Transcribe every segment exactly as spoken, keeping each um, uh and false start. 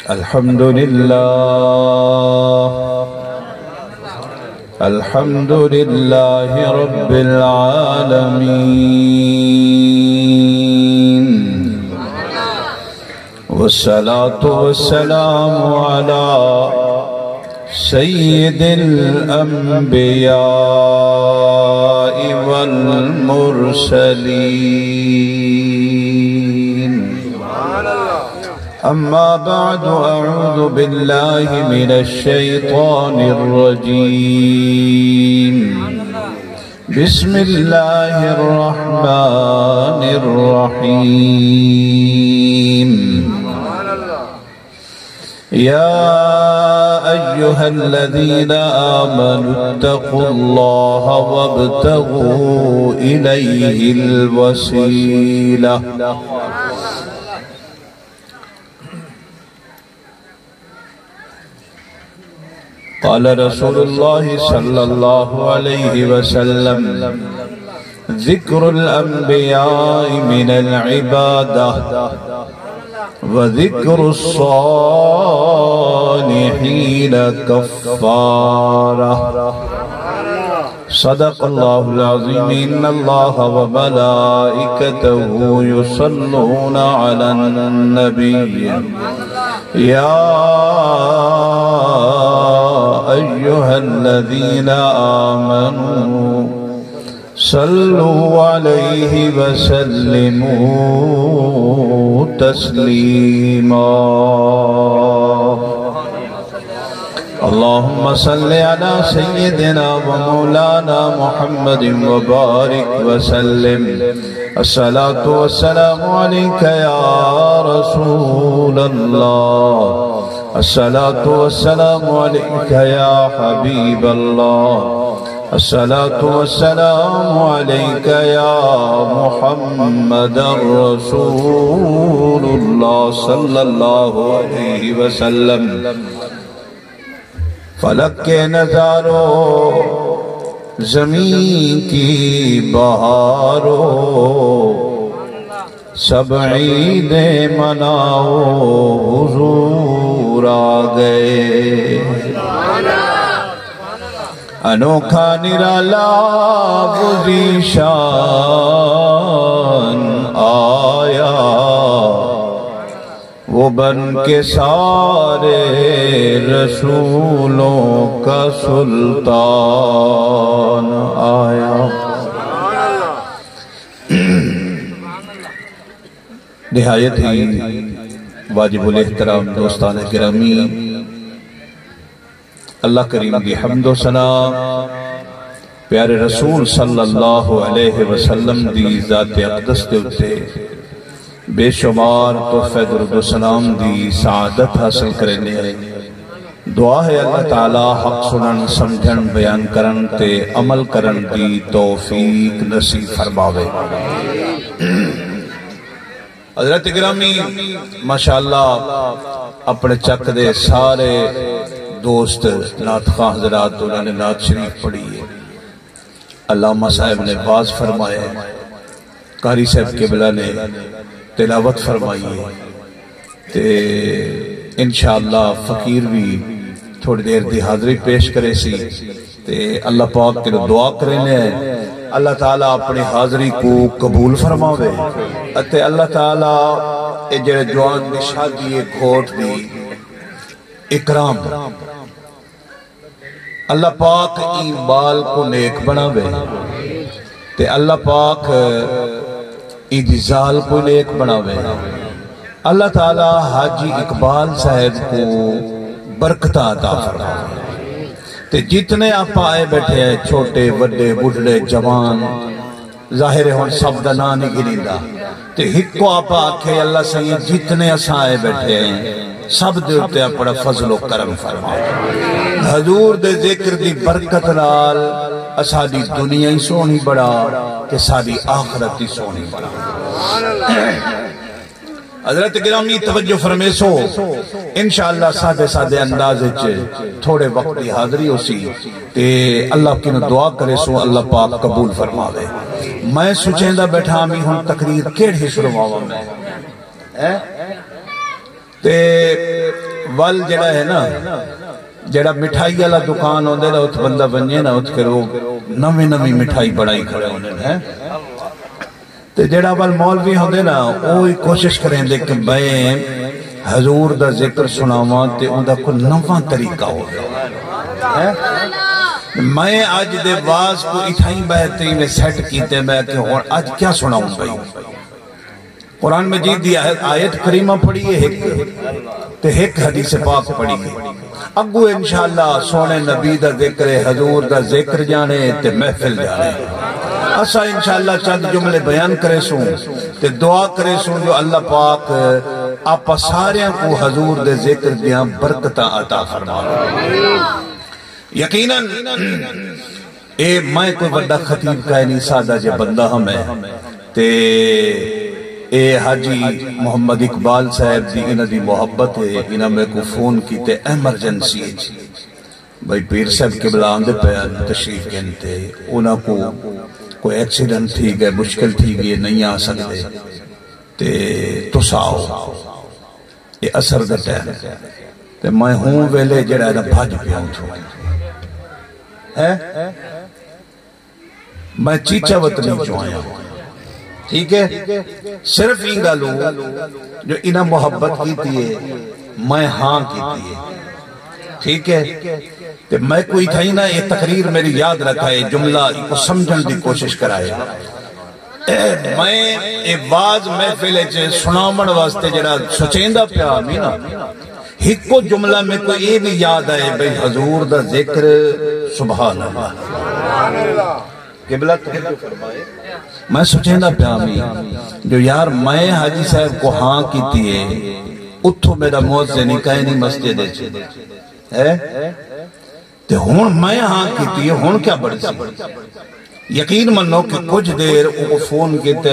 الحمد لله. الحمد لله رب العالمين. والصلاة والسلام على سيد الأنبياء والمرسلين. أما بعد، أعوذ بالله من الشيطان الرجيم. بسم الله الرحمن الرحيم. يا أيها الذين آمنوا اتقوا الله وابتغوا إليه الوسيلة. قال رسول الله صلى الله عليه وسلم: ذكر الأنبياء من العبادة، وذكر الصالحين كفارة. صدق الله العظيم. إن الله وملائكته يصلون على النبي. يا أيها الذين آمنوا صلوا عليه وسلموا تسليما. اللهم صل على سيدنا ومولانا محمد وبارك وسلم. الصلاة والسلام عليك يا رسول الله. الصلاة والسلام عليك يا حبيب الله. الصلاة والسلام عليك يا محمد رسول الله صلى الله عليه وسلم. فلک کے نظاروں، زمین کی بہاروں، سب عیدیں مناؤ، حضور آ گئے۔ انوکھا نرالا وہ ذیشان آیا، وہ بن کے سارے رسولوں کا سلطان آیا۔ نہایت ہی واجب الاحترام دوستان گرامی، اللہ کریم دی حمد و ثنا، پیارے رسول صلی اللہ علیہ وسلم دی ذات اقدس دے اتے بے شمار تحفے درود و سلام دی سعادت حاصل کریندے ہیں۔ دعا ہے اللہ تعالیٰ حق سنن، سمجھن، بیان کرن تے عمل کرن دی توفیق نصیب فرماوے۔ حضرات گرامی، ماشاءاللہ اپنے چک دے سارے دوست نعت خواں حضرات، انہاں نے نعت شریف پڑھی ہے، علامہ صاحب نے وعظ فرمایا ہے، قاری صاحب قبلہ نے تلاوت فرمائی ہے۔ تے انشاءاللہ فقیر بھی تھوڑی دیر دی حاضری پیش کرے سی۔ تے اللہ پاک کنوں دعا کرینے ہیں، اللہ تعالیٰ اپنی حاضری کو قبول فرماوے۔ اتے اللہ تعالیٰ اے جڑے جوان دی شادی ہے، گھوٹ دی اکرام، اللہ پاک ایں ٻال کو نیک بݨاوے، تے اللہ پاک ایں دی ذال کو نیک بݨاوے۔ اللہ تعالیٰ حاجی اقبال صاحب کو برکتاں عطا فرماوے۔ تے جتنے آپاں آئے بیٹھے ہیں، چھوٹے، وݙے، ٻڈھڑے، جوان، ظاہر ہے ہݨ سب دا ناں نہیں گھنیندا۔ تے ہکو آپا آکھے، اللہ سائیں، جتنے اساں آئے بیٹھے ہیں، سب دے اتے اپنا فضل و کرم فرما۔ حضور دے ذکر دی برکت نال اساݙی دنیا ہی سوہݨی بݨا تے ساݙی آخرت ہی سوہݨی بݨا۔ حضرت گرامی توجہ فرمیسو، انشاءاللہ سادے سادے انداز وچ تھوڑے وقت دی حاضری ہوسی۔ تے اللہ کنوں دعا کریسوں، اللہ پاک قبول فرماوے۔ میں سوچیندا بیٹھا ہاں، ہݨ تقریر کیڑھی سݨواواں میں، ہیں؟ تے ول جڑا ہے نا، جڑا مٹھائی والا دکان ہوندے نا، اتھ بندہ ونجے نا، اتھ کے لوگ نویں نویں مٹھائی بنائی کھڑے ہوندے ہیں۔ تے جڑا ول مولوی ہوندے نا، او ہی کوشش کریندے کہ میں حضور دا ذکر سناواں تے اوندا کوئی نواں طریقہ ہووے۔ ہیں؟ میں اج دے واز کو اتھائیں بہترین سیٹ کیتے، میں کہ ہن اج کیا سناؤں بھائی؟ قرآن مجید دی آیت، آیت کریمہ پڑھی ہے ہک، تے ہک حدیث پاک پڑھی ہے۔ اگو انشاءاللہ سونے نبی دا ذکر ہے، حضور دا ذکر جانے تے محفل جانے۔ اسا انشاءاللہ چند جملے بیان کرے سوں تے دعا کرے سوں جو اللہ پاک آپا ساریاں کو حضور دے ذکر دیاں برکتاں عطا فرماوے۔ یقیناً اے میں کوئی وݙا خطیب کائے نہیں، سادہ جے بندہ ہاں میں۔ تے اے حاجی محمد اقبال صاحب دی، انہاں دی محبت ہے، انہاں میکوں فون کیتے ایمرجنسی اچ، بھئی پیر صاحب قبلہ آندے پئے ہن، تشریف گھن تے انہاں کو کوئی ایکسیڈنٹ تھی ڳئے، مشکل تھی ڳئی، نہیں آ سڳدے، تے تساں آؤ۔ اے عصر دا ٹائم ہے۔ تے میں ہوں ویلے جڑا ہے نا بھج پیا اتھوں۔ ہیں؟ میں چیچا وطنی چوں آیا۔ ٹھیک ہے؟ صرف این گالوں جو انہاں محبت کیتی ہے، میں ہاں کیتی ہے۔ ٹھیک ہے؟ تے میں کوئی تھا ہی نہ، یہ تقریر میری یاد رکھا ہے، جملہ کو سمجھن دی کوشش کرائے۔ اے میں اے واز محفل اچ سناوݨ واسطے جڑا سوچیندا پیا ہمی نا، ہکو جملہ میکوں اے وی یاد آئے بھئی حضور دا ذکر، سبحان اللہ۔ قبلہ توجہ فرمائے۔ میں سوچیندا پیا ہمی جو یار میں حاجی صاحب کو ہاں کیتی ہے، اتھوں میرا مؤذن ہی کائے نہیں مسجد اچ۔ ہے؟ تے ہݨ میں ہاں کیتی ہے، ہݨ کیا بݨسی؟ یقین منو کہ کجھ دیر او فون کیتے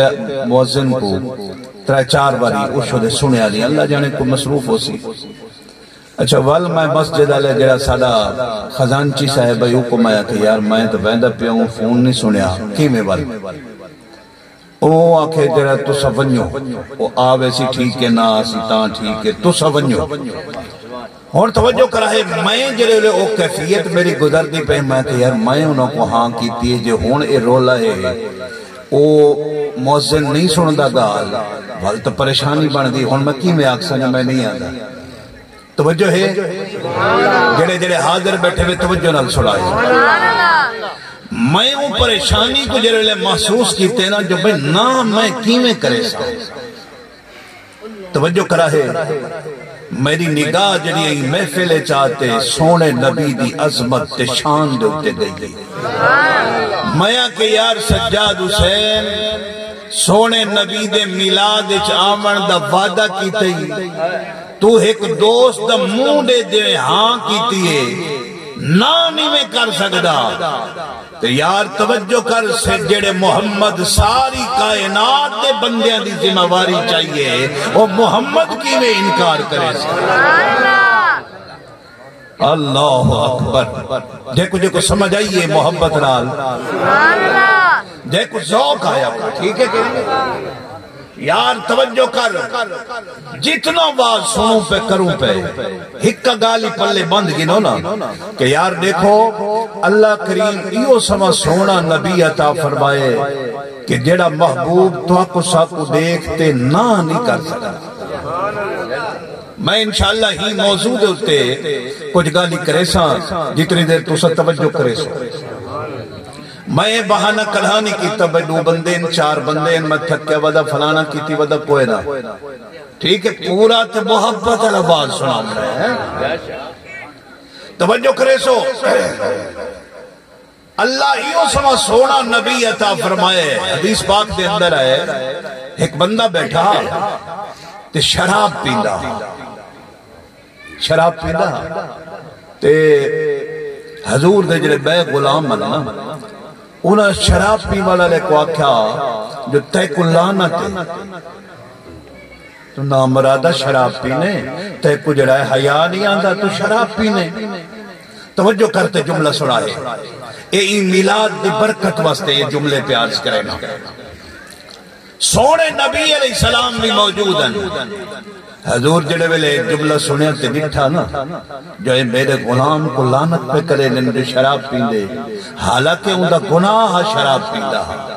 مؤذن کو ترے چار واری، او شودے سݨیا نہیں، اللہ جانے کو مصروف ہوسی۔ اچھا، ول میں مسجد والے جڑا ساڈا خزانچی صاحب ہے، او کو میں آکھیا یار میں تے ویندا پیا ہوں، فون نہیں سݨیا، کیویں ول؟ او آکھے جڑا تساں ونڄو، او آ ویسی ٹھیک ہے، نہ آسی تاں ٹھیک ہے، تساں ونڄو۔ ہݨ توجہ کراہے، میں جڑے ویلے او کیفیت میری گزردی پئی، میں کہ یار میں انہاں کو ہاں کیتی ہے، جے ہݨ اے رولا ہے، او مؤذن نہیں سݨدا ڳالھ، ول تاں پریشانی بݨدی، ہݨ میں کیویں آکھساں جو میں نہیں آندا؟ توجہ ہے؟ جڑے جڑے حاضر بیٹھے ہوئے توجہ نال سݨائے۔ میں اوں پریشانی کو جڑے ویلے محسوس کیتے نا جو بھئی نہ میں کیویں کرے سا۔ توجہ کراہے، میری نگاہ جڑی ایں محفل اچ آ تے سوہݨے نبی دی عظمت تے شان دے اتے ڳئی ہے۔ میں آکھے یار سجاد حسین، سوہݨے نبی دے میلاد اچ آوݨ دا وعدہ کیتے ہی، توں ہک دوست دا منہ ݙے جیویں ہاں کیتی ہے، نہ نیویں کر سڳدا۔ تے یار توجہ کر، سے جڑے محمد ساری کائنات دے بندیاں دی ذمہ واری چاہیے، او محمد کیویں انکار کرے سی؟ اللہ اکبر۔ جے کو، جے کو سمجھ آئی ہے محبت نال، جے کو ذوق آیا ہو، ٹھیک ہے کہ نہیں؟ یار توجہ کر، جتنا واز سنوں پہ کروں پہ، ہک ڳالھ ہی پلے بند گھنو نا کہ یار ݙیکھو، اللہ کریم ایہو سما سوہݨا نبی عطا فرمائے کہ جڑا محبوب تہاکوں ساکوں ݙیکھ تے نہ نہیں کر سڳدا۔ میں انشاءاللہ ہی موضوع دے اتے کجھ ڳالھیں کریساں، جتنی دیر تساں توجہ کریسو۔ میں اے بہانہ کݙاں نہیں کیتا بھئی ݙو بندے ہن، چار بندے ہن، میں تھکیا ودا، فلانا کیتی ودا، کوئی نہ۔ ٹھیک ہے، پورا تے محبت والا واز سݨاوݨا ہے۔ توجہ کریسو، اللہ ایہو سما سوہݨا نبی عطا فرمائے، حدیث پاک دے اندر ہے، ہک بندہ بیٹھا تے شراب پیندا، شراب پیندا تے حضور دے جڑے ٻئے غلام ہن نا، انہاں شراب پیوݨ والے کو آکھیا جو تیکوں لعنت ہے، تو نامرادہ شراب پینے، تیکوں جڑا ہے حیا نہیں آندا، تو شراب پینے۔ توجہ کر تے جملہ سݨائے، اے ایں میلاد دی برکت واسطے اے جملے پیا عرض کرے نا۔ سوہݨے نبی علیہ السلام بھی موجود ہن۔ حضور جڑے ویلے جملہ سنیا تے ڈٹھا نا، جو اے میرے غلام کو لعنت پہ کرے نن جو شراب پیندے، حالانکہ اوندا گناہ ہا شراب پیندا ہا۔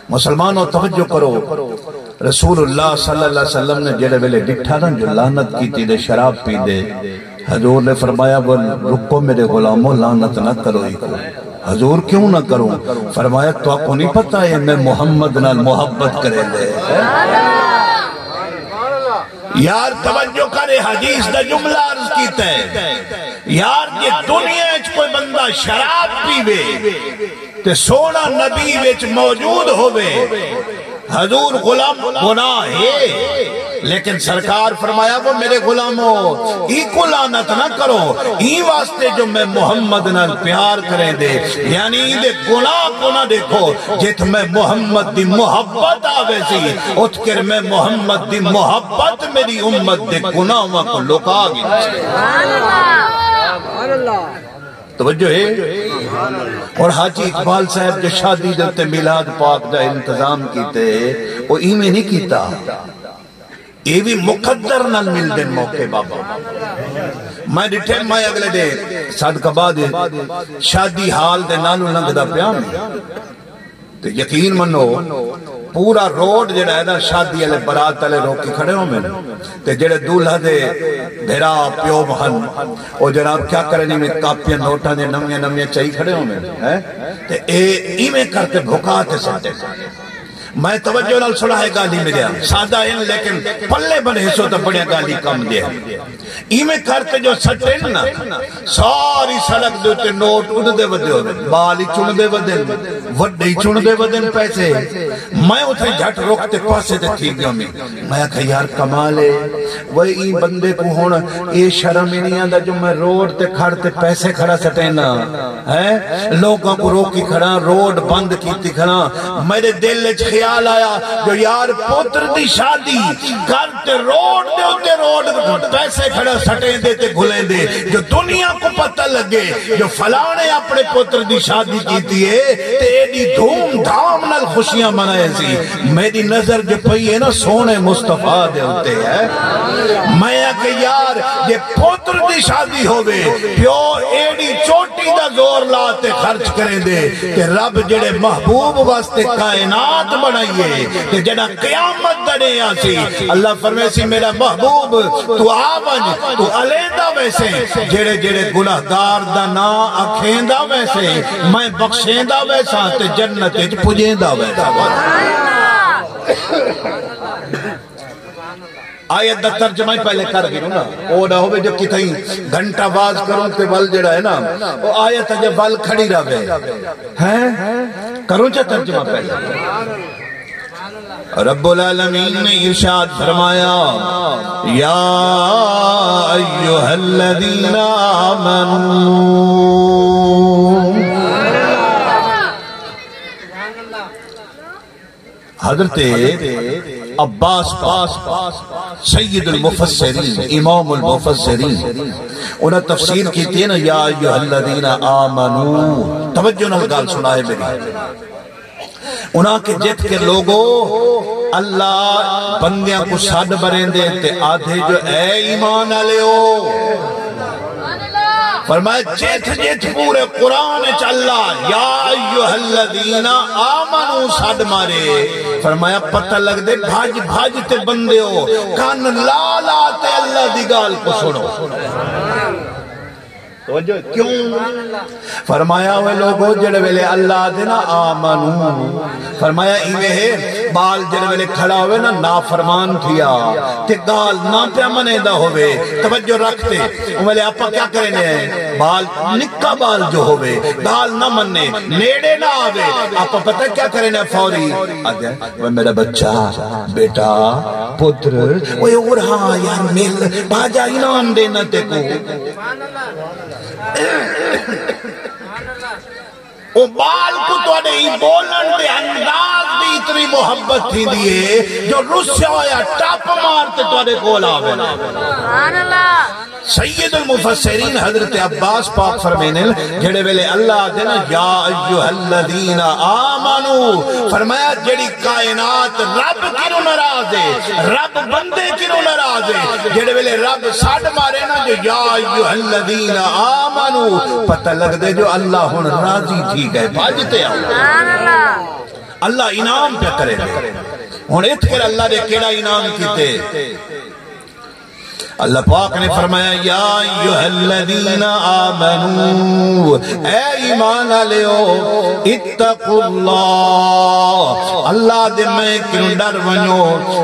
مسلمانو، توجہ کرو، رسول اللہ صلی اللہ علیہ وسلم نے جڑے ویلے ڈٹھا نا جو لعنت کیتی دے شراب پیندے، حضور نے فرمایا، "وہ رکو میرے غلامو، لعنت نہ کرو ہی کو۔" حضور، "کیوں نہ کروں؟" فرمایا، "تو کو نہیں پتہ ہے میں محمد نال محبت کرے دے۔" یار، توجہ کرے، حدیث دا جملہ عرض کیتا ہے۔ یار، جے دنیا اچ کوئی بندہ شراب پیوے تے سوہݨا نبی وچ موجود ہووے، حضور، غلام، گناہ ہے، لیکن سرکار فرمایا، "وہ میرے غلامو، ای کو لعنت نہ کرو، ای واسطے جو میں محمد نال پیار کریں دے۔" یعنی ایندے گناہ کو نہ ݙیکھو، جتھ میں محمد دی محبت آوے سی، اتھ کر میں محمد دی محبت میری امت دے گناہاں کو لکا گئی۔ توجہ ہے؟ اور حاجی اقبال صاحب جو شادی دے اُتے میلاد پاک دا انتظام کیتے، او ایویں نہیں کیتا۔ اے وی مقدر نال ملدن موقع بابا۔ میں ݙٹھے، میں اڳلے ݙے صدقہ آباد شادی ہال دے نالوں لنگھدا پیا میں۔ تے یقین منو، پورا روڈ جڑا ہے نا، شادی والے برات والے روکی کھڑے ہوندے نے۔ تے جڑے دولہا دے بھرا پیو ہن، او جناب کیا کرن، ایویں کاپیاں نوٹاں دے نویاں نویاں چائی کھڑے ہوندے نے، ہیں؟ تے اے ایویں کر تے بھکا تے سٹے۔ میں توجہ نال سݨا ہے ڳالھی میݙیا، سادہ ہن لیکن پلے بن حصو تاں بڑیاں ڳالھی کم دے۔ ایویں کر تے جو سٹن نا، ساری سڑک دے اُتے نوٹ اݙدے ودے ہوندن، ٻال ہی چݨدے ودن، وݙے ہی چݨدے ودن پیسے۔ میں اتھے جھٹ رک تے پاسے تے تھی ڳیا میں۔ میں آکھیا، "یار کمال ہے، وے ایں بندے کو ہݨ اے شرم ہی نہیں آندا جو میں روڈ تے کھڑ تے پیسے کھڑا سٹینا۔" ہیں؟ لوکاں کو روکی کھڑا، روڈ بند کیتی کھڑا۔ میرے دل اچ خیال آیا جو یار پتر دی شادی کر تے روڈ دے اُتے روڈ پیسے کھڑا سٹیندے تے گھلیندے، جو دنیا کو پتہ لگے جو فلانے اپنے پتر دی شادی کیتی ہے تے ایݙی دھوم دھام نال خوشیاں منائے سی۔ میری نظر جو پئی ہے نا سوہݨے مصطفیٰ دے اُتے ہے۔ میں آکھیا، یار، جے پتر دی شادی ہووے، پیو ایݙی چوٹی دا زور لا تے خرچ کریندے، تے رب جڑے محبوب واسطے کائنات بݨائی ہے، تے جݙاں قیامت دا ݙینہہ آسی، اللہ فرمیسی، "میرا محبوب، تو آ ونڄ، تو علیحدہ ویسیں، جڑے جڑے گناہگار دا ناں اکھیندا ویسیں، میں بخشیندا ویساں تے جنت اچ پڄیندا ویساں۔" آیت دا ترجمہ ہی پہلے کر گھنوں نا، او نہ ہووے جو کتھائیں گھنٹہ واز کروں تے ول جڑا ہے نا، او آیت اجے ول کھڑی رہوے۔ ہیں؟ کروں چا ترجمہ پہلے۔ رب العالمین نے ارشاد فرمایا، یا ایھا الذین آمنو، حضرت عباس پاک سید المفسرین، امام المفسرین، انہاں تفسیر کیتی ہے نا، یا ایھا الذین آمنو، توجہ نال ڳالھ سݨا ہے میری۔ انہاں کہ جتھ کے لوگو، اللہ بندیاں کو سݙ بریندے تے آدھے جو اے ایمان آلیو۔ فرمایا، جتھ جتھ پورے قرآن اچ اللہ یا ایھا الذین آمنو سݙ مارے، فرمایا، پتہ لڳدے بھڄ بھڄ تے بندیو، کن لا لا تے اللہ دی ڳالھ کو سݨو۔ توجہ، کیوں؟ فرمایا، اوے لوگو، جڑے ویلے اللہ دے نا آمنو، فرمایا ایویں ہے، ٻال جڑے ویلے کھڑا ہووے نا، نافرمان تھیا تے ڳالھ نہ پیا منیندا ہووے، توجہ رکھ تے، اوں ویلے آپاں کیا کریندے ہیں؟ ٻال، نکا ٻال جو ہووے، ڳالھ نہ منے، نیڑے نہ آوے، آپاں پتہ کیا کریندے ہیں؟ فوری آہدے، "اوے میرا بچہ، بیٹا، پتر، اوے اور ہاں یار، مل، باجا انعام ݙینا تیکوں۔" او ٻال کوں تہاݙے ایں ٻولݨ دے انداز دی اتنی محبت تھیندی ہے جو رسیا ہویا ٹپ مار تے تہاݙے کول آ ویندے۔ سبحان اللہ۔ سید المفسرین حضرت عباس پاک فرمیندن، جڑے ویلے اللہ آدھے نا، یا ایھا الذین آمنو، فرمایا جڑی کائنات رب کنوں ناراض ہے، رب بندے کنوں ناراض ہے، جڑے ویلے رب سڈ مارے نا جو یا ایھا الذین آمنو، پتہ لگدے جو اللہ ہن راضی تھی گئے، بھج تے آؤ۔ اللہ انعام پیا کرے۔ ہن اتھ کر اللہ دے کیڑا انعام کیتے؟ اللہ پاک نے فرمایا، یا ایھا الذین آمنو، اے ایمان آلیو، اتقوا اللہ، اللہ دے میں کنوں ڈر ونجو،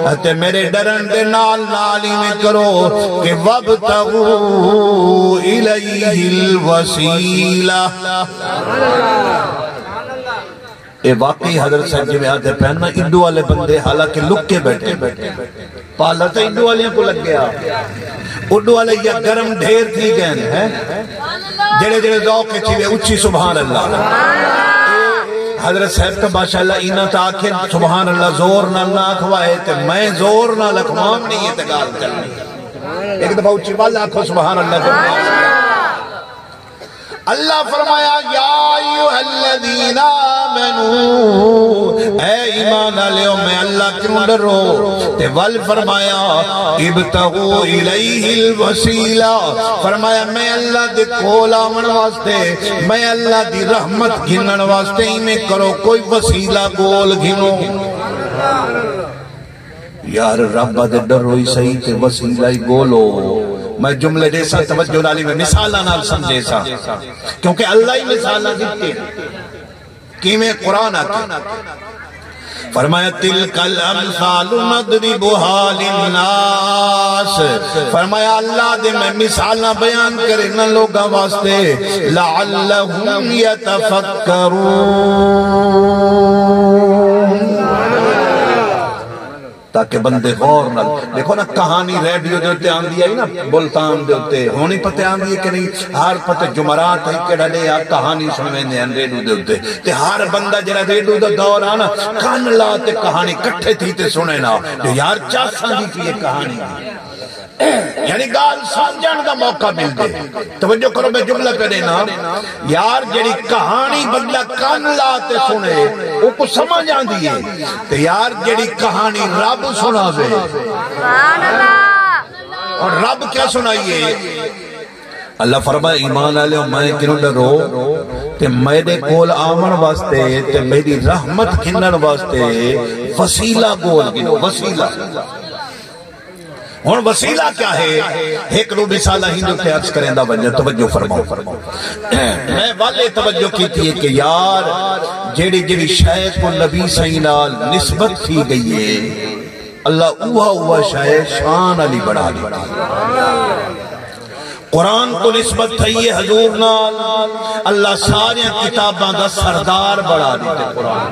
اتے میرے ڈرن دے نال نال ایویں کرو کہ وابتغوا الیہ الوسیلہ۔ اے واقعی حضرت صاحب جیویں آدھے پئے نا، اڈو والے بندے حالانکہ لک کے بیٹھے، پالا تاں اڈو والیاں کوں لگیا، اڈو والے یا گرم ڈھیر تھی گئے ہیں، جڑے جڑے ذوق اچ تھی وے اچھی سبحان اللہ۔ حضرت صاحب تاں ماشاءاللہ انہاں تاں آکھے سبحان اللہ زور نال نہ اکھوائے تے میں زور نال اکھوام نہیں ہے تے گال کرنی۔ ایک دفعہ اچھی ول آکھو سبحان اللہ۔ اللہ فرمایا، یا ایھا الذین آمنو، اے ایمان آلیو، میں اللہ کنوں ڈرو۔ تے ول فرمایا، ابتغوا الیہ الوسیلہ، فرمایا میں اللہ دے کول آون واسطے، میں اللہ دی رحمت گھنن واسطے ایویں کرو، کوئی وسیلہ گول گھنو۔ یار رب دے ڈرو ہی صحیح تے وسیلہ ہی گولو۔ میں جملے ڈیساں توجہ نال، میں مثالاں نال سمجھیساں، کیونکہ اللہ ہی مثالاں دتے۔ کیویں؟ قرآن آکھے، فرمایا، تلک الامثال نضربها للناس، فرمایا اللہ دے میں مثالاں بیان کرینا لوگاں واسطے، لعلهم یتفکرون، تاکہ بندے غور نال ݙیکھو نا۔ کہانی ریڈیو دے اتے آندی آئی نا، ملتان دے اتے، ہݨ ہی پتے آندی ہے کہ نہیں؟ ہر پتے جمعرات ہے کیڑھا ݙے آ کہانی سݨویندے ہن ریڈیو دے اتے۔ تے ہر بندہ جڑا ریڈیو دا دور آ نا، کن لا تے کہانی کٹھے تھی تے سݨے نا۔ جو یار چس آندی پئی ہے کہانی دی۔ یعنی ڳالھ سمجھݨ دا موقع ملدے۔ توجہ کرو، میں جملہ پیا ݙینا۔ یار جڑی کہانی بندہ کن لا تے سݨے، اوکوں سمجھ آندی ہے۔ تے یار جڑی کہانی رب سݨاوے۔ سبحان اللہ۔ اور رب کیا سݨائیے؟ اللہ فرمائے، ایمان آلیو، میں کنوں ڈرو تے میݙے کول آوݨ واسطے تے میݙی رحمت گھنݨ واسطے وسیلہ گول گھنو، وسیلہ۔ ہݨ وسیلہ کیا ہے؟ ہک ݙو مثالاں ہی ݙو تے عرض کریندا ونڄاں، توجہ فرماؤ۔ میں ول اے توجہ کیتی ہے کہ یار جیڑھی جیڑھی شے کوں نبی سئیں نال نسبت تھی ڳئی ہے، اللہ اوہا اوہا شے شان آلی بݨا ݙتی۔ قرآن کوں نسبت تھئی ہے حضور نال، اللہ ساریاں کتاباں دا سردار بݨا ݙتے قرآن۔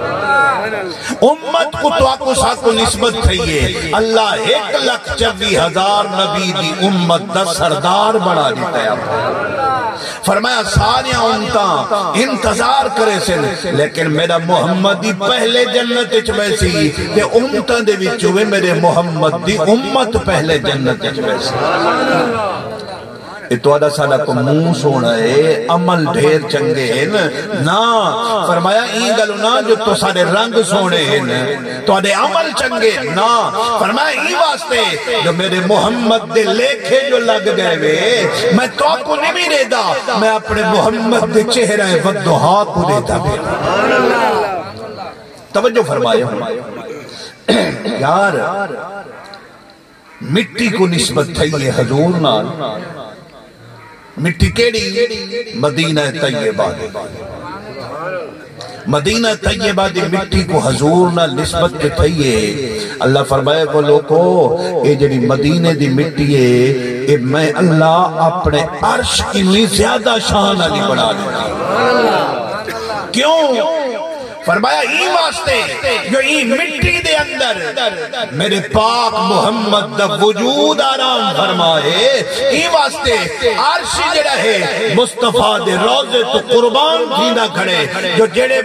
امت کوں تہاکوں ساکوں نسبت تھئی ہے، اللہ ہک لکھ چوی ہزار نبی دی امت دا سردار بݨا ݙتا ہے۔ فرمایا ساریاں امتاں انتظار کریسن، لیکن میݙا محمد دی پہلے جنت اچ ویسی، تے امتاں دے وچوں وی میݙے محمد دی امت پہلے جنت اچ ویسی۔ اے تہاݙا ساݙا کوئی منہ سوہݨا ہے، عمل ڈھیر چنڳے ہن؟ نہ۔ فرمایا ایں ڳالھوں نہ جو تساݙے رنگ سوہݨے ہن، تہاݙے عمل چنڳے ہن، نہ۔ فرمایا ایں واسطے جو میݙے محمد دے لیکھے جو لڳ ڳئے وے، میں تہاکوں نویں ݙیہدا، میں اپݨے محمد دے چہرہ والضحیٰ کوں ݙیہدا پیا۔ توجہ فرمائے یار۔ مٹی کوں نسبت تھئی ہے حضور نال۔ مٹی کیڑھی؟ مدینہ طیبہ دی۔ مدینہ طیبہ دی مٹی کوں حضور نال نسبت جو تھئی ہے، اللہ فرمائے، او لوکو، اے جڑی مدینے دی مٹی ہے، اے میں اللہ اپݨے عرش کنوں وی زیادہ شان آلی بݨا ݙتی۔ کیوں؟ فرمایا ایں واسطے جو ایں مٹی دے اندر میرے پاک محمد دا وجود آرام فرما ہے۔ ایں واسطے عرش جڑا ہے مصطفیٰ دے روضے تو قربان تھیندا کھڑے، جو جڑے،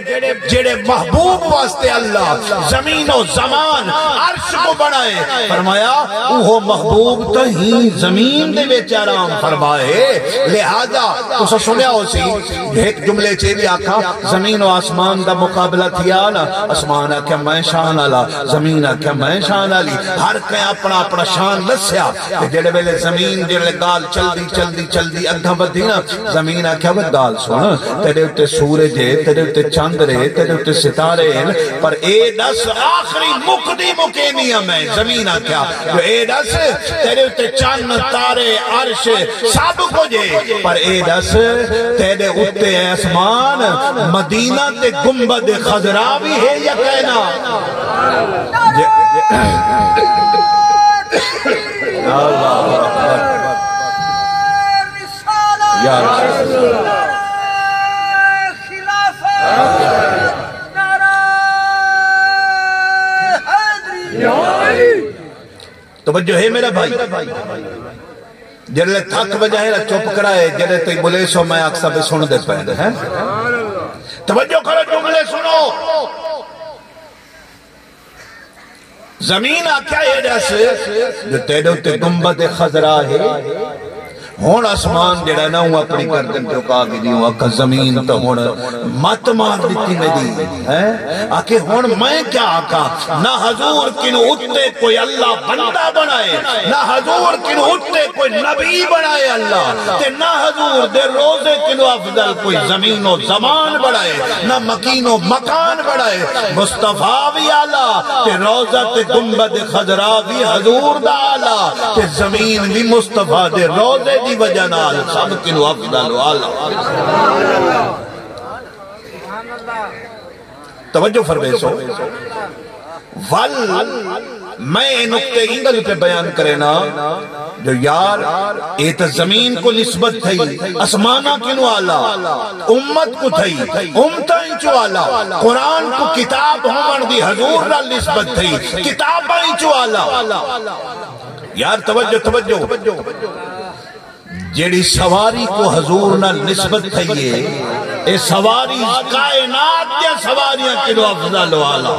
جڑے محبوب واسطے اللہ زمین و زمان عرش کو بنائے۔ فرمایا اوہو محبوب تاں ہی زمین دے وچ آرام فرما ہے۔ لہذا تساں سنیا ہو سی، ہک جملے چ اے وی آکھاں، زمین و آسمان دا مقابلہ تھیا نا، آسمان آکھیا میں شان آلا، زمین آکھیا میں شان آلی، ہر کہیں اپنا اپنا شان ݙسیا۔ تے جیڑھے ویلے زمین، جیڑھے ڳالھ چلدی چلدی چلدی اڳاں ودھی نا، زمین آکھیا وے ڳالھ سݨ، تیݙے اتے سورج ہے، تیݙے اتے چندر ہے، تیݙے اتے ستارے ہن، پر اے ݙس آخری مکدی مکینی ہاں میں، زمین آکھیا۔ جو اے ݙس، تیݙے اتے چن، تارے، عرش، سب کجھ ہے، پر اے ݙس، تیݙے اتے اے آسمان، مدینہ تے گنبد خضرا وی ہے یا کائنا؟ جے، اللہ اکبر۔ یا رسول اللہ۔ توجہ ہے میرا بھائی؟ جڑے تھک وجہ ہے چپ کرائے، جڑے تئی بولے سو میں آکھ سب سن دے پے ہیں۔ توجہ کرو، جملے سنو۔ زمین آکھیا اے ݙس جو تیݙے اتے گنبد خضرا ہے، ہݨ آسمان جیڑھا نا، اوں اپݨی گردن جھکا گھدی، اوں آکھا زمین تاں ہݨ مت مار ݙتی میݙی، ہیں؟ آکھے ہݨ میں کیا آکھاں؟ نہ حضور کنوں اتے کوئی اللہ بندہ بݨائے، نہ حضور کنوں اتے کوئی نبی بݨائے اللہ، تے نہ حضور دے روضے کنوں افضل کوئی زمین و زمان بݨائے، نہ مکین و مکان بݨائے۔ مصطفیٰ وی اعلیٰ تے روضہ تے گنبد خضرا وی حضور دا اعلیٰ تے زمین وی مصطفیٰ دے روضے دی وجہ نال سب کنوں افضل و اعلیٰ۔ توجہ فرمیسو۔ ول میں اے نقطے اینگل تے بیان کرینا جو یار، اے تاں زمین کو نسبت تھئی، اسماناں کنوں اعلیٰ، امت کو تھئی، امتاں انچو اعلیٰ، قرآن کو کتاب ہووݨ دی حضور نال نسبت تھئی، کتاباں انچو اعلیٰ۔ یار توجہ، توجہ۔ جیڑھی سواری کو حضور نال نسبت تھئی ہے، اے سواری کائنات دیاں سواریاں کنوں افضل و اعلیٰ۔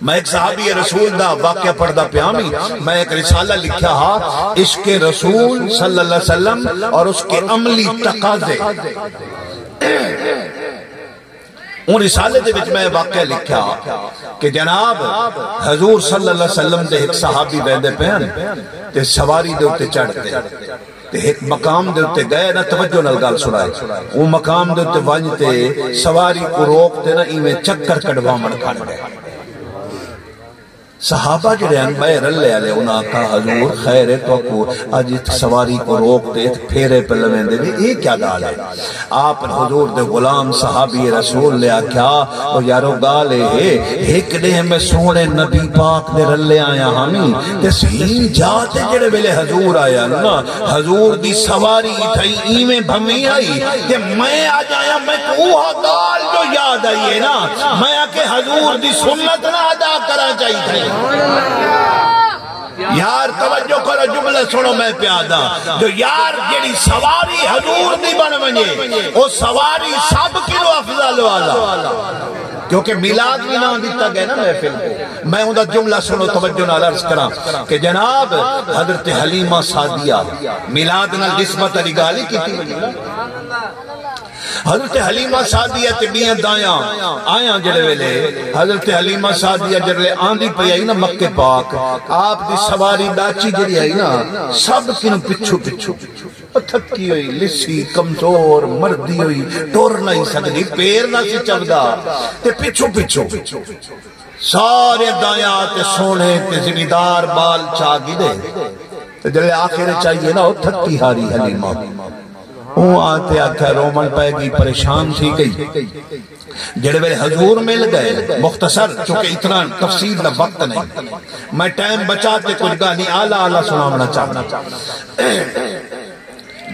میں ہک صحابی رسول دا واقعہ پڑھدا پیا ہاں، میں ہک رسالہ لکھیا ہا، عشق رسول صلی اللہ علیہ وسلم اور اس کے عملی تقاضے۔ اوں رسالے دے وچ میں واقعہ لکھیا کہ جناب، حضور صلی اللہ علیہ وسلم دے ہک صحابی ویندے پئے ہن تے سواری دے اتے چڑھ تے، تے ہک مقام دے اتے ڳئے نا، توجہ نال ڳالھ سݨائے، اوں مقام دے اتے ونڄ تے سواری کوں روک تے نا ایویں چکر کڈھواوݨ کھڑ ڳئے۔ صحابہ جڑے ہن ٻئے رلے آلے، انہاں آکھا، حضور خیر ہے، تہاکوں اڄ اتھ سواری کوں روک تے اتھ پھیرے پئے لویندے وے، اے کیا ڳالھ ہے؟ آپ حضور دے غلام صحابی رسول نے آکھیا، او یارو ڳالھ اے ہے، ہک ݙینہہ میں سوہݨے نبی پاک دے رلے آیا ہامی تے صحیح جا تے جڑے ویلے حضور آیا نا، حضور دی سواری تھئی ایویں بھنویں آئی تے میں اڄ آیا، میکوں اوہا ڳالھ جو یاد آئی ہے نا، میں آکھے حضور دی سنت نہ ادا کرا چاہیے۔ یار توجہ کرو، جملے سنو میں پیا دا جو یار جیڑھی سواری حضور دی بن ونجے، او سواری سب کنوں افضل والا۔ کیونکہ میلاد وی ناں دتا گیا نا محفل کو۔ میں اوندا جملہ سنو توجہ نال عرض کراں کہ جناب، حضرت حلیمہ سعدیہ، میلاد نال نسبت والی ڳالھ ہی کیتی ونڄے۔ حضرت حلیمہ سعدیہ تے ٻیاں دایاں آیاں جڑے ویلے، حضرت حلیمہ سعدیہ جڑے آندی پئی آئی نا مکے پاک، آپ دی سواری ݙاچی جڑی آئی نا، سب کنوں پچھو پچھو۔ او تھکی ہوئی، لسی، کمزور، مردی ہوئی، ٹر نہیں سڳدی، پیر نہ سی چبدا، تے پچھو پچھو سارے دایاں تے سوہݨے تے زمیندار ٻال چا گھدے۔ تے جلے آخر چ آئی ہے نا، او تھکی ہاری حلیمہ، اوں آ تے آکھیا، رووݨ پئے ڳئی، پریشان تھی ڳئی۔ جڑے ویلے حضور مل ڳئے، مختصر، چونکہ اتنا تفصیل دا وقت نہیں، میں ٹائم بچا تے کجھ ڳالھیں آلا آلا سݨاوݨا چاہنداں۔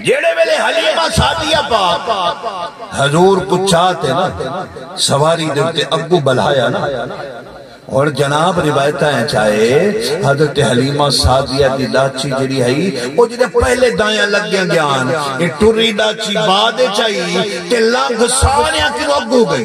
جیڑے ویلے حلیمہ سعدیہ پاک حضور کوں چا تے نا سواری دے اتے اگوں بلھایا نا، ہن جناب روایتاں اچ آئے، حضرت حلیمہ سعدیہ دی ڈاچی جیڑی ہئی، او جیڑے پہلے دایاں لگیاں گیان، اے ٹری ڈاچی بعد اچ آئی، تے لنگھ ساریاں کنوں اگوں گئی۔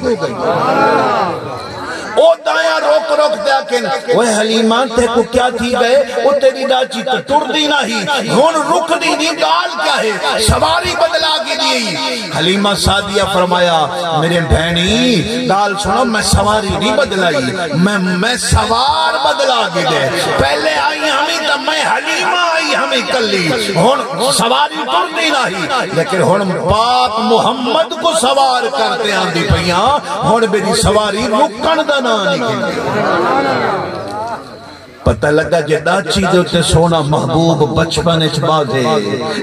او دایاں رک رک تے آکھن، اوئے حلیمہ، تیکوں کیا تھی ڳئے؟ او تیݙی ݙاچی تاں ٹردی نہ ہی، ہݨ رکدی نی، ڳالھ کیا ہے؟ سواری بدلا گھدی ہئی۔ حلیمہ سعدیہ فرمایا، میݙے بھیݨی، ڳالھ سݨو، میں سواری نی بدلائی، میں، میں سوار بدلا گھدے۔ پہلے آئی ہمی تاں میں حلیمہ آئی ہمی کلی، ہݨ سواری ٹردی نہ ہی، لیکن ہݨ پاک محمد کوں سوار کر تے آندی پیاں، ہݨ میݙی سواری رکݨ دا ناں نی گھندی۔ پتہ لڳا جے ݙاچی دے اتے سوہݨا محبوب بچپن اچ ٻاہدے،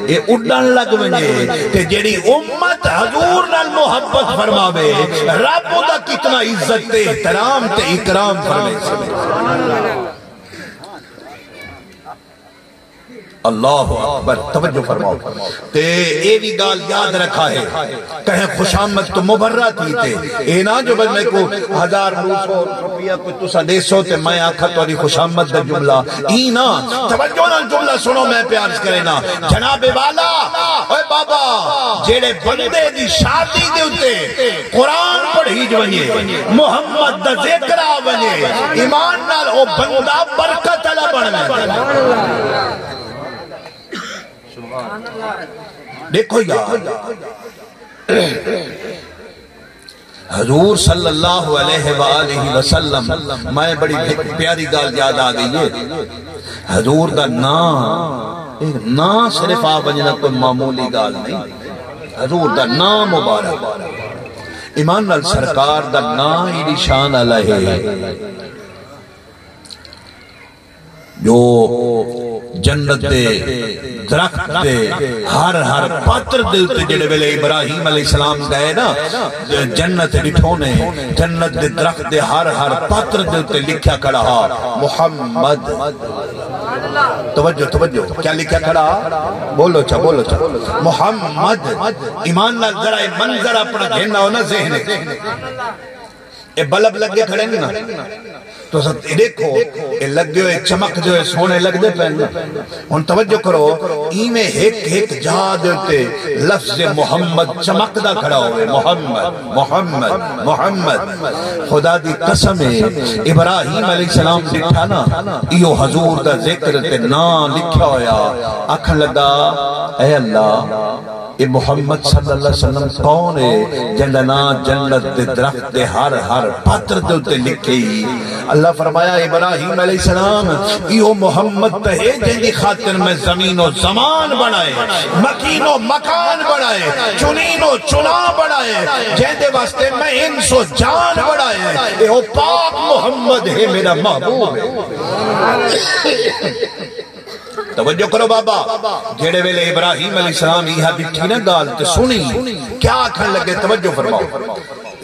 اے اݙݨ لڳ ونڄے، تے جیڑھی امت حضور نال محبت فرماوے، رب اوندا کتنا عزت تے احترام تے اکرام فرمیسی۔ اللہ اکبر، توجہ فرماؤ۔ تے اے وی ڳالھ یاد رکھا ہے، کہیں خوشامد تو مبرا تھی تے اے نہ جو بس میکوں ہزار ݙو سو روپیہ کوئی تساں ݙیسو تے میں آکھاں تہاݙی خوشامد دا جملہ، ایں نہ۔ توجہ نال جملہ سݨو، میں پیا عرض کرینا، جناب والا، اوئے بابا، جیڑھے بندے دی شادی دے اتے قرآن پڑھیج ونڄے، محمد دا ذکر آ ونڄے، ایمان نال او بندہ برکت آلا بݨ ویندے۔ ݙیکھو یار، حضور صلی اللہ علیہ وآلہ وسلم، میں بڑی ہک پیاری ڳالھ یاد آ ڳئی ہے۔ حضور دا ناں، ایک ناں صرف آ ونڄݨا کوئی معمولی ڳالھ نہیں۔ حضور دا ناں مبارک، ایمان نال سرکار دا ناں ایݙی شان آلا ہے۔ جو جنت دے درخت دے ہر ہر پتر دے اتے جڑے ویلے ابراہیم علیہ السلام گئے نا، جنت ݙٹھو نے، جنت دے درخت دے ہر ہر پتر دے اتے لکھیا کھڑا ہا، محمد۔ توجہ، توجہ، کیا لکھیا کھڑا؟ بولو چا، بولو چا۔ محمد۔ ایمان نال ذرا اے منظر اپݨا گھن آؤ نا ذہن اچ۔ اے بلب لگے کھڑے نے نا، تساں ݙیکھو، اے لگے ہوئے چمکدے ہوئے سوہݨے لڳدے پئے نا۔ ہݨ توجہ کرو، ایویں ہک ہک جاہ دے اتے لفظ محمد چمکدا کھڑا ہوئے، محمد، محمد، محمد۔ خدا دی قسم ہے، ابراہیم علیہ السلام ݙٹھا نا، ایہو حضور دا ذکر تے ناں لکھیا ہویا، آکھݨ لڳا، اے اللہ، اے محمد صلی اللہ علیہ وسلم کون ہے جیندا ناں جنت دے درخت دے ہر ہر پتر دے اتے لکھے ہی؟ اللہ فرمایا، ابراہیم علیہ السلام، ایہو محمد تے ہے جیندی خاطر میں زمین و زمان بݨائے، مکین و مکان بݨائے، چنین و چنا بݨائے، جیندے واسطے میں انس و جان بݨائے۔ ایہو پاک محمد ہے، میرا محبوب ہے۔ توجہ کرو بابا، جیڑے ویلے ابراہیم علیہ السلام ایہا ݙٹھی نا ڳالھ تے سݨی، کیا آکھݨ لڳے؟ توجہ فرماؤ۔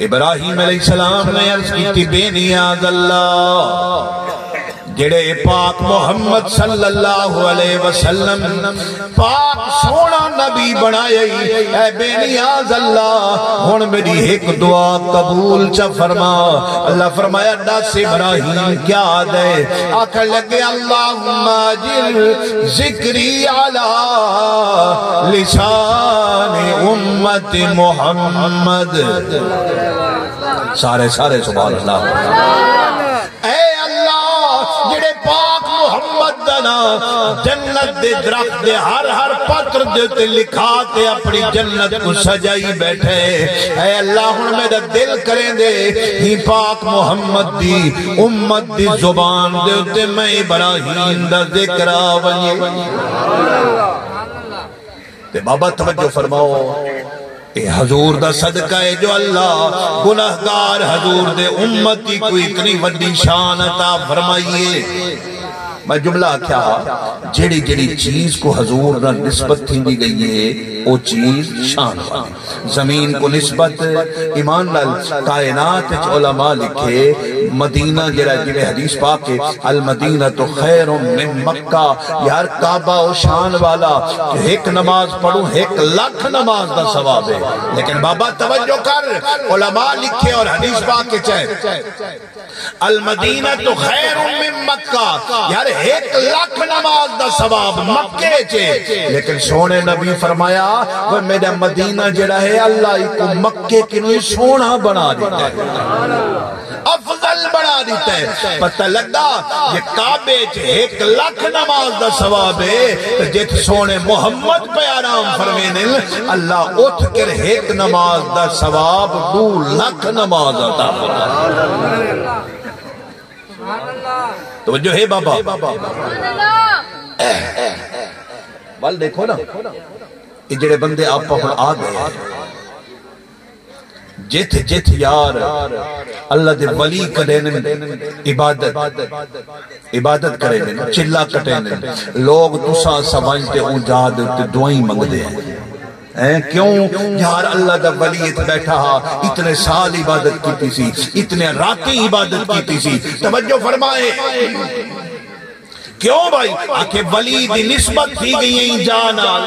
ابراہیم علیہ السلام نے عرض کیتی، بے نیاز اللہ، جیڑے پاک محمد صلی اللہ علیہ وسلم پاک سوہݨا نبی بݨایا ای، اے بے نیاز اللہ، ہݨ میݙی ہک دعا قبول چا فرما۔ اللہ فرمایا، ݙس ابراہیم کیا آہدے؟ آکھݨ لڳے، اللہم اجعل ذکری علی لسان امت محمد۔ سارے، سارے سبحان اللہ۔ اے اللہ، جڑے پاک محمد دا ناں جنت دے درخت دے ہر ہر پتر دے تے لکھا تے اپنی جنت کو سجائی بیٹھے، اے اللہ، ہن میرا دل کریں دے ہی پاک محمد دی امت دی زبان دے تے میں ابراہیم دا ذکر آ ونجے۔ تے بابا توجہ فرماؤ، اے حضور دا صدقہ ہے جو اللہ گناہگار حضور دے امت دی کوئی اتنی وڈی شان عطا فرمائیے۔ میں جملہ آکھیا ہا، جیڑھی جیڑھی چیز کوں حضور نال نسبت تھیندی ڳئی ہے، او چیز شان والی۔ زمین کوں نسبت، ایمان نال، کائنات اچ علماء لکھے، مدینہ جیڑھا، جیویں حدیث پاک ہے، "المدینۃ خیر من مکہ"، یار کعبہ او شان والا، جو ہک نماز پڑھوں، ہک لکھ نماز دا ثواب ہے۔ لیکن بابا توجہ کر، علماء لکھے اور حدیث پاک اچ ہے، "المدینۃ خیر من مکہ"، یار ہک لکھ نماز دا ثواب مکے چ ہے۔ لیکن سوہݨے نبی فرمایا، "وہ میݙا مدینہ جیڑھا ہے، اللہ ایکوں مکے کنوں سوہݨا بݨا ݙتا ہے، افضل بݨا ݙتا ہے۔" پتہ لڳا، جے کعبے چ ہک لکھ نماز دا ثواب ہے، تے جتھ سوہݨے محمد پیا آرام فرمیندن، اللہ اتھ کر ہک نماز دا ثواب ݙو لکھ نماز عطا فرمائے۔ توجہ ہے بابا؟ ول ݙیکھو نا، اے جیڑھے بندے آپ ہݨ آ ڳئے، جتھ جتھ یار اللہ دے ولی کریندن، عبادت، عبادت کریندن، چلا کٹیندن، لوگ تساں اساں ونڄ تے اوں جاہ دے اتے دعائیں منگدے ہیں۔ ہیں کیوں؟ یار اللہ دا ولی اتھ ٻیٹھا ہا، اتنے سال عبادت کیتی سی، اتنے راتیں عبادت کیتی سی۔ توجہ فرمائے۔ کیوں بھائی؟ آکھے ولی دی نسبت تھی ڳئی ایں جاہ نال۔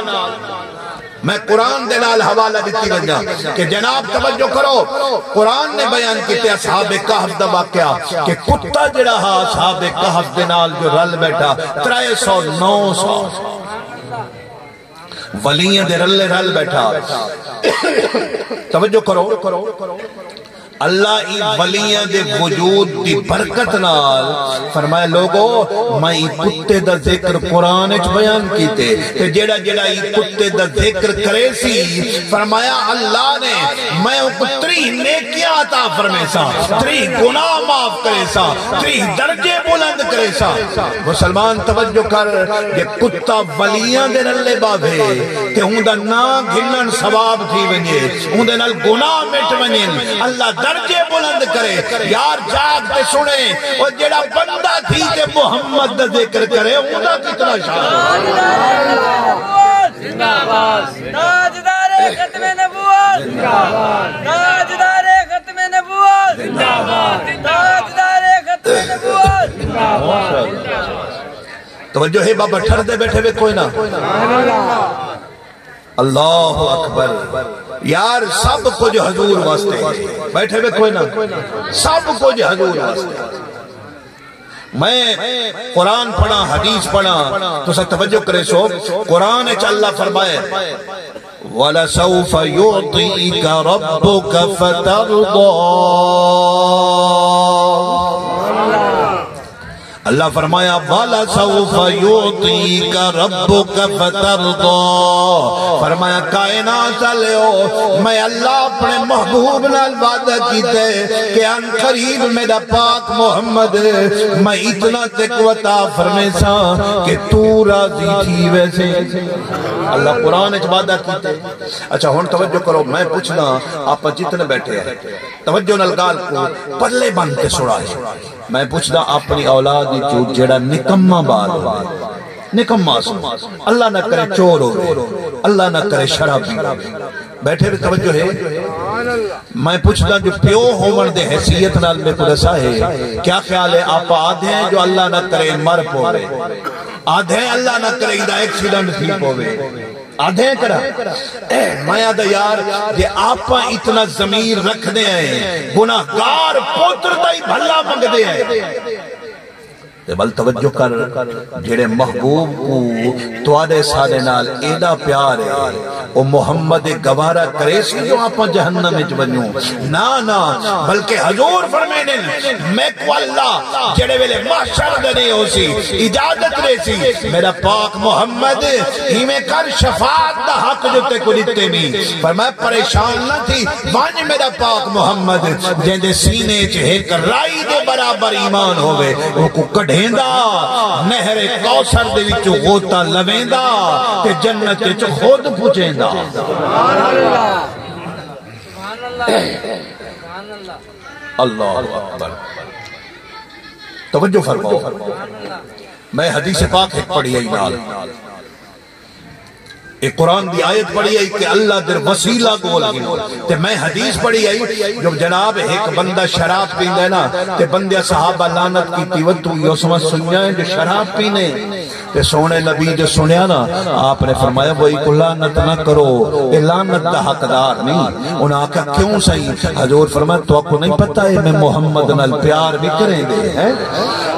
میں قرآن دے نال حوالہ ݙتی ونڄاں کہ جناب توجہ کرو، قرآن نے بیان کیتے اصحاب کہف دا واقعہ کہ کتا جیڑھا ہا اصحاب کہف دے نال جو رل ٻیٹھا ترے سو نو سال ولیاں دے رلے رل ٻیٹھا۔ توجہ کرو، اللہ ایں ولیاں دے وجود دی برکت نال فرمایا، "لوگو، میں ایں کتے دا ذکر قرآن اچ بیان کیتے، تے جیڑھا جیڑھا ایں کتے دا ذکر کریسی، فرمایا، اللہ نے میں اونکوں تریہہ نیکیاں عطا فرمیساں، تریہہ گناہ معاف کریساں، تریہہ درجے بلند کریساں۔" مسلمان توجہ کر، جے کتا ولیاں دے رلے ٻاہوے تے اوندا ناں گھنݨ ثواب تھی ونڄے، اوندے نال گناہ مٹ ونڄن، اللہ درجے بلند کرے۔ یار جاگ تے سݨے، او جیڑھا بندہ تھی تے محمد دا ذکر کرے، اوندا کتنا شان ہے۔ زندہ باد۔ تاجدار ختم نبوت۔ زندہ باد۔ تاجدار ختم نبوت۔ زندہ باد۔ تاجدار ختم نبوت۔ زندہ باد۔ توجہ ہے بابا، ٹھردے ٻیٹھے وے کوئی نہ۔ اللہ اکبر۔ یار سب کچھ حضور واسطے ہے۔ ٻیٹھے وے کوئی نہ۔ سب کچھ حضور واسطے۔ میں قرآن پڑھاں، حدیث پڑھاں، تساں توجہ کریسو۔ قرآن اچ اللہ فرمائے، "ولسوف يعطيك ربك فترضى۔" اللہ فرمایا، "ولسوف يعطيك ربك فترضى۔" فرمایا، کائنات آلیو، میں اللہ اپنے محبوب نال وعدہ کیتے کہ عن قریب میرا پاک محمد میں اتنا تیکوں عطا فرمیساں کہ تو راضی تھی ویسے۔ اللہ قرآن اچ وعدہ کیتے۔ اچھا، ہݨ توجہ کرو، میں پچھدا، آپاں جتنے ٻیٹھے ہیں، توجہ نال ڳالھ کوں پلے بن کے سݨا ہے۔ میں پچھدا اپݨی اولاد وچوں جیڑھا نکما ٻال ہووے، نکما سو، اللہ نہ کرے چور ہووے، اللہ نہ کرے شرابی ہووے۔ ٻیٹھے وے، توجہ ہے؟ میں پچھدا جو پیو ہووݨ دے حیثیت نال میکوں ݙسا ہے، کیا خیال ہے؟ آپاں آہدے ہیں جو اللہ نہ کرے مر پووے، آہدے ہیں اللہ نہ کرے ایندا ایکسیڈنٹ تھی پووے۔ آہدے ہیں کڑا؟ میں آہدا یار، جے آپاں اتنا ضمیر رکھدے ہیں، گناہگار پتر دا ہی بھلا منگدے ہیں۔ تے ول توجہ کر، جیڑھے محبوب کوں تہاݙے ساݙے نال ایݙا پیار ہے، او محمد گوارا کریسی جو آپاں جہنم وچ ونڄوں؟ نہ، نہ، بلکہ حضور فرمیندن، میکوں اللہ جیڑھے ویلے محشر دے ݙینہہ ہوسی، اجازت ݙیسی، میرا پاک محمد، ایویں کر شفاعت دا حق جو تیکوں ݙتے وی۔ فرمایا، پریشان نہ تھی، ونڄ میرا پاک محمد، جیندے سینے اچ ہک رائی دے برابر ایمان ہووے، اوکوں کڈھیندا، نہر کوثر دے وچوں غوطہ لویندا تے جنت اچ خود پڄیندا۔ اللہ اکبر۔ توجہ فرماؤ۔ میں حدیث پاک ہک پڑھی آئی نال، اے قرآن دی آیت پڑھی آئی کہ اللہ در وسیلہ ڳول گھنو۔ تے میں حدیث پڑھی آئی جو جناب ہک بندہ شراب پیندا ہے نا، تے بندے صحابہ لعنت کیتی، "وہ تو یو سمجھ سنیا ہے جو شراب پینے؟" تے سوہݨے نبی جو سنیا نا، آپ نے فرمایا، "وہ کو لعنت نہ کرو، اے لعنت دا حقدار نہیں۔" انہاں آکھیا، "کیوں سئیں؟" حضور فرمایا، "تہاکوں نہیں پتہ ہے میں محمد نال پیار بھی کریں دے ہیں؟"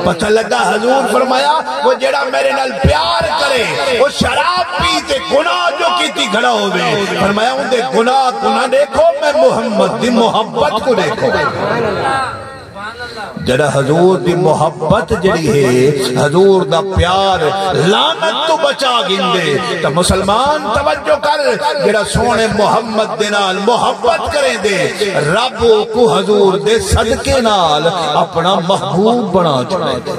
پتہ لگا، حضور فرمایا، "وہ جڑا میرے نال پیار کرے، وہ شراب پی تے گناہ جو کیتی کھڑا ہوے۔" فرمایا، "اون دے گناہ کو نہ دیکھو، میں محمد دی محبت کو دیکھو۔" جڑا حضور دی محبت جڑی ہے، حضور دا پیار لعنت تو بچا گھندے۔ تو مسلمان توجہ کر، جڑا سوہݨے محمد دے نال محبت کریندے، رب اوکوں حضور دے صدقے نال اپݨا محبوب بݨا چھوڑیندے۔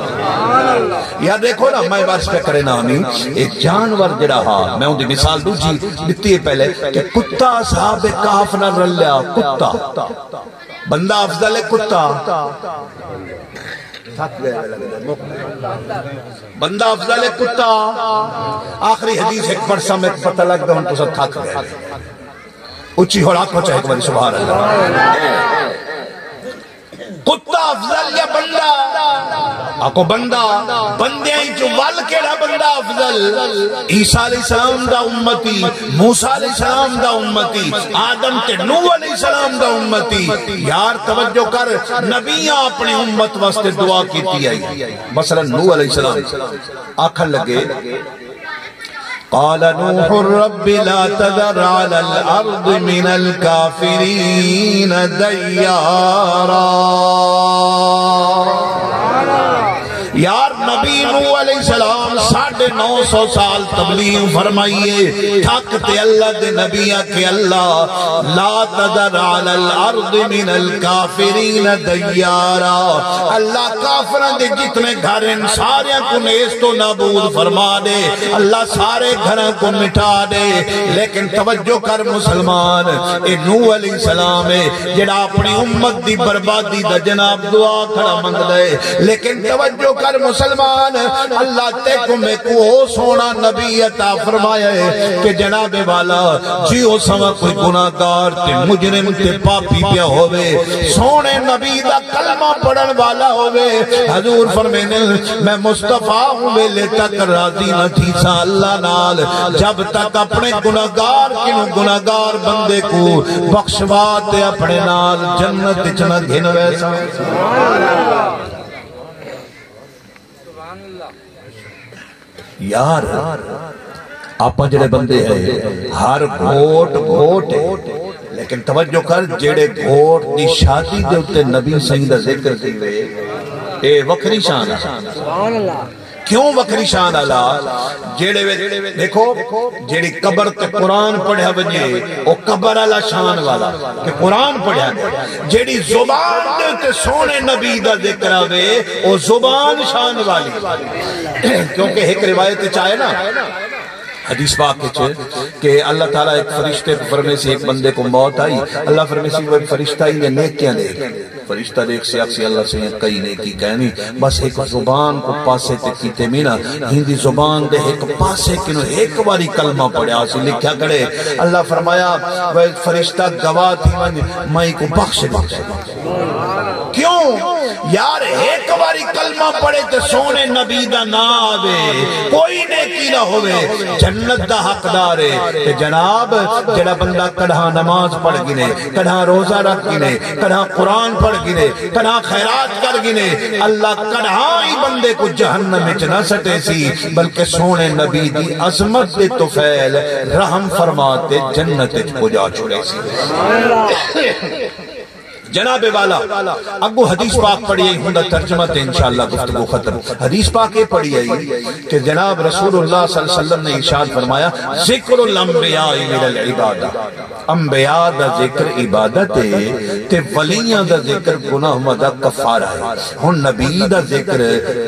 یار دیکھو نا، میں عرض پیا کرے نا، ہمیں ایک جانور جڑا ہا، میں اوندی مثال ݙوجھی ݙتی ہے پہلے کہ کتا اصحاب کہف نال رلیا، کتا۔ بندہ افضل ہے کتا؟ تھک ڳئے لڳدے، مک ڳئے۔ بندہ افضل ہے کتا؟ آخری حدیث ہک پڑھساں، میکوں پتہ لڳدا ہݨ تساں تھک ڳئے۔ اچی ہوڑ آکھو چاہے ہک واری سبحان اللہ۔ کتا افضل یا بندہ؟ آکھو بندہ۔ بندیاں وچ ول کیڑھا بندہ افضل؟ عیسیٰ علیہ السلام دا امتی، موسیٰ علیہ السلام دا امتی، آدم تے نوح علیہ السلام دا امتی۔ یار توجہ کر، نبیاں اپݨی امت واسطے دعا کیتی آئی۔ مثلاً نوح علیہ السلام آکھن لگے، قال نوح رب لا تذر على الأرض من الكافرين ديارا۔ یار، نبی نوح علیہ السلام ساڑھے نو سو سال تبلیغ فرمائیے، تھک تے اللہ دے نبی آکھے، اللہ، لا تذر علی الارض من الکافرین دیارا، اللہ کافراں دے جتنے گھر ہیں ساریاں کو نیست و نابود فرما دے، اللہ سارے گھراں کو مٹا دے۔ لیکن توجہ کر مسلمان، اے نوح علیہ السلام ہے جڑا اپنی امت دی بربادی دا جناب دعا کھڑا منگدا ہے۔ لیکن توجہ کر مسلمان، اللہ تیکوں میکوں او سوہنا نبی عطا فرمایا ہے کہ جناب والا جی او سوا کوئی گناہگار تے مجرم تے پاپی پیا ہووے، سوہنے نبی دا کلمہ پڑھن والا ہووے، حضور فرمیندے، میں مصطفیٰ اوں ویلے تک راضی نہ تھیساں اللہ نال جب تک اپنے گناہگار کنوں گناہگار بندے کو بخشوا تے اپنے نال جنت وچ نہ گھن ویساں۔ یار، آپاں جڑے بندے ہیں، ہر گھوٹ گھوٹ ہے، لیکن توجہ کر، جڑے گھوٹ دی شادی دے اُتے نبی سائیں دا ذکر تھیوے، اے وکھری شان ہے۔ کیوں وکھری شان آلا؟ جیڑے وچ دیکھو، جیڑی قبر تے قرآن پڑھیا ونجے، او قبر آلا شان والا کہ قرآن پڑھیا ڳئے۔ جیڑی زبان دے اُتے سوہنے نبی دا ذکر آوے، او زبان شان والی۔ کیونکہ ایک روایت وچ آئے نا، حدیث پاک وچ، کہ اللہ تعالیٰ ایک فرشتے کو فرمیسی، ایک بندے کو موت آئی، اللہ فرمیسی، وہ ایک فرشتہ ہی نے نیکیاں دے فرشتہ ݙیکھسی آکھسی، اللہ سئیں کئی نیکی کائنی، بس ہک زبان کوں پاسے تے کیتے مینا، ہیندی زبان دے ہک پاسے کنوں ہک واری کلمہ پڑھیا سی، لکھیا کھڑے، اللہ فرمایا، وے فرشتہ گواہ تھی ونڄ، میں کوں بخش ݙتا۔ کیوں؟ یار ہک واری کلمہ پڑھے تے سوہنے نبی دا ناں آوے، کوئی نیکی نہ ہووے، جنت دا حقدار ہے۔ تے جناب، جڑا بندہ کݙاں نماز پڑھ گھنے، کݙاں روزہ رکھ گھنے، کݙاں قرآن پڑھ گھنے، کݙاں خیرات کر گھنے، اللہ کݙاں ہی بندے کو جہنم وچ نہ سٹے سی، بلکہ سوہنے نبی دی عظمت دے طفیل رحم فرما تے جنت وچ پجا چھوڑے سی۔ جناب والا، اڳوں حدیث پاک پڑھی آئی، ہوندا ترجمہ تے انشاءاللہ گفتگو ختم۔ حدیث پاک اے پڑھی آئی کہ جناب رسول اللہ صلی اللہ علیہ وسلم نے ارشاد فرمایا، "ذکر الانبیاء من العبادہ۔" انبیاء دا ذکر عبادت ہے تے ولیاں دا ذکر گناہاں دا کفارہ ہے۔ ہݨ نبی دا ذکر،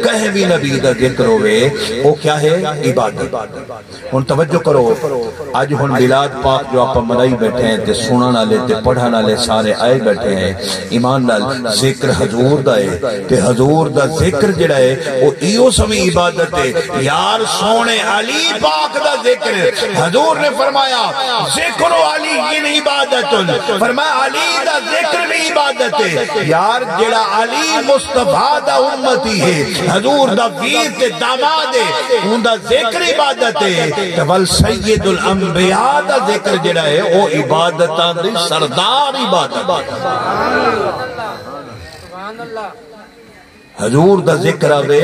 کہیں بھی نبی دا ذکر ہووے، او کیا ہے؟ عبادت۔ ہݨ توجہ کرو، اڄ ہݨ میلاد پاک جو آپاں منائی ٻیٹھے ہیں تے سݨݨ آلے تے پڑھݨ آلے سارے آئے ٻیٹھے ہیں، ایمان نال، ذکر حضور دا ہے، تے حضور دا ذکر جڑا ہے، او ایہو سویں عبادت ہے۔ یار سوہݨے علی پاک دا ذکر، حضور نے فرمایا، "ذکر علی عبادت۔" فرمایا، علی دا ذکر بھی عبادت ہے۔ یار جڑا علی مصطفیٰ دا امتی ہے، حضور دا ویر تے داماد ہے، اوندا ذکر عبادت ہے۔ تے ول سید الانبیاء دا ذکر جڑا ہے، او عبادتاں دی سردار عبادت ہے۔ حضور دا ذکر آوے،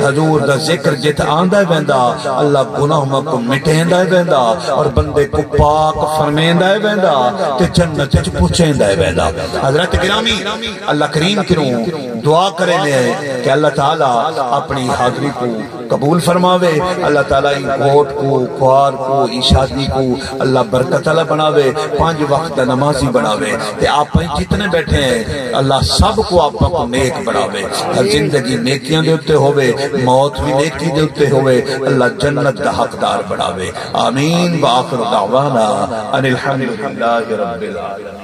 حضور دا ذکر جت آندا ویندا، اللہ گناہ ماں کو مٹیندا ویندا، اور بندے کو پاک فرمیندا ویندا، تے جنت وچ پہنچیندا ویندا۔ حضرات گرامی، اللہ کریم کنوں دعا کریندے ہیں کہ اللہ تعالیٰ اپݨی حاضری کو قبول فرماوے۔ اللہ تعالیٰ ایں گھوٹ کو، کھوار کو، ایں شادی کو اللہ برکت والا بݨاوے، پنج وقت دا نمازی بݨاوے۔ تے آپ جتنے بیٹھے ہیں، اللہ سب کو آپ کو نیک بݨاوے۔ ہر زندگی نیکیاں دے اُتے ہووے، موت بھی نیکی دے اُتے ہووے، اللہ جنت دا حقدار بݨاوے۔ آمین۔ وآخر دعوانا ان الحمد للہ رب العالمین۔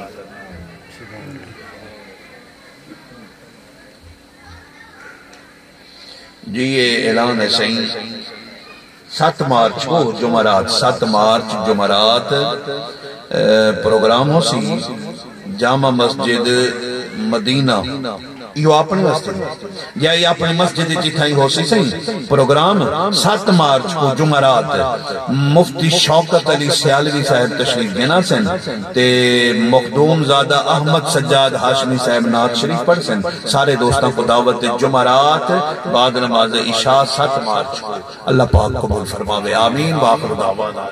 جی، یہ اعلان ہے سائیں، ست مارچ کو جمعرات، ست مارچ جمعرات، اے، پروگرام ہو سی جامع مسجد مدینہ، ایہو اپنے واسطے یا یہ اپنی مسجد جتھاں ہی ہو سی سائیں پروگرام۔ ست مارچ کو جمعرات مفتی شوکت علی سیالوی صاحب تشریف گھن آسن، تے مخدوم زادہ احمد سجاد ہاشمی صاحب نعت شریف پڑھسن۔ سارے دوستاں کو دعوت ہے، جمعرات بعد نماز عشاء ست مارچ کو۔ اللہ پاک قبول فرماوے۔ آمین۔ وآخر دعوانا۔